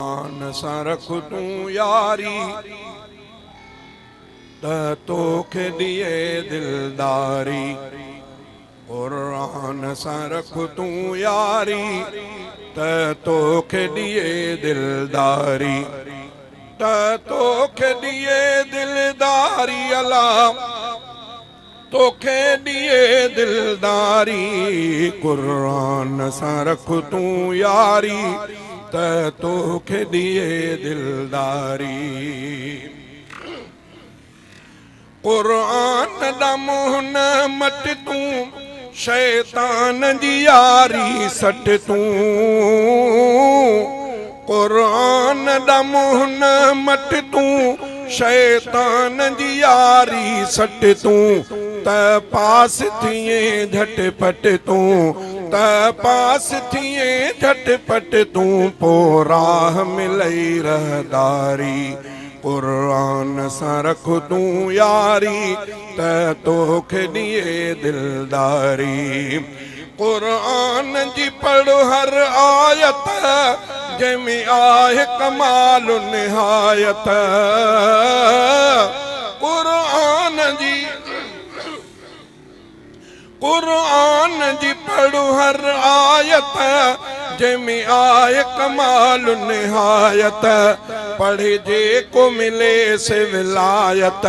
قرآن سان رک تون ياري ته توکي ڏئي دلداري قرآن سان رک تون ياري ته توکي ڏئي دلداري ته توکي ڏئي دلداري الا توکي ڏئي دلداري قرآن سان رک تون ياري ته توکي ڏئي دلداري قرآن ڏانهن منهن نه مٽ تون شيطان جي ياري سٽ تون قرآن ڏانهن منهن نه مٽ تون، شيطان جي ياري سٽ تون، ته پاس ٿئين جهٽ پٽ تون، ته پاس ٿئين جهٽ پٽ تون، پو راهه ملئي رهداري، قرآن سان رک تون ياري، ته توکي ڏئي دلداري. قرآن جي پڙهه هر آيت، جنهن ۾ آهي ڪمال نهايت. قرآن جي قرآن جي پڙهه هر آيت، جنهن ۾ آهي ڪمال نهايت. پڙهي جيڪو مليس ولايت،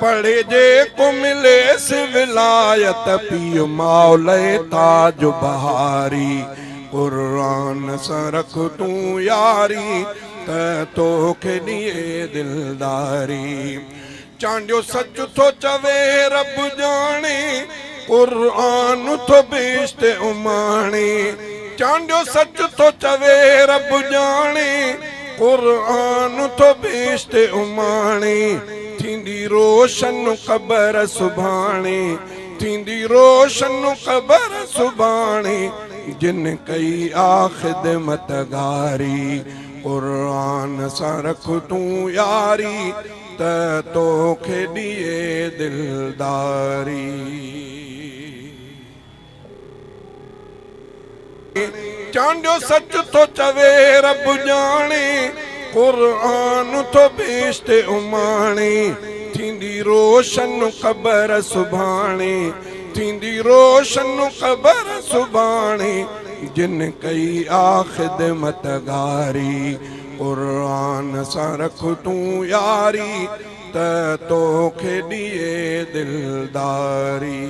پڙهي جيڪو مليس ولايت، پيء ماء لئه تاج بهاري، قرآن سان رک تون ياري، ته توکي ڏئي دلداري. چانڊيو سچ ٿو چوي رب ڄاڻي، قرآن ٿو بهشت اماڻي. چانڊيو سچ ٿو چوي رب ڄاڻي، قرآن ٿو بهشت اماڻي. ٿيندي روشن قبر سڀاڻي، ٿيندي روشن قبر سڀاڻي، جن ڪئي آ خدمت گاري. قرآن سان رک تون ياري، ته توکي ڏئي دلداري. چانڊيو سچ ٿو چوي رب ڄاڻي، قرآن ٿو بهشت اماڻي. ٿيندي روشن قبر سڀاڻي، ٿيندي روشن قبر سڀاڻي، جن ڪئي آ خدمت گاري. قرآن سان رک تون ياري، ته توکي ڏئي دلداري.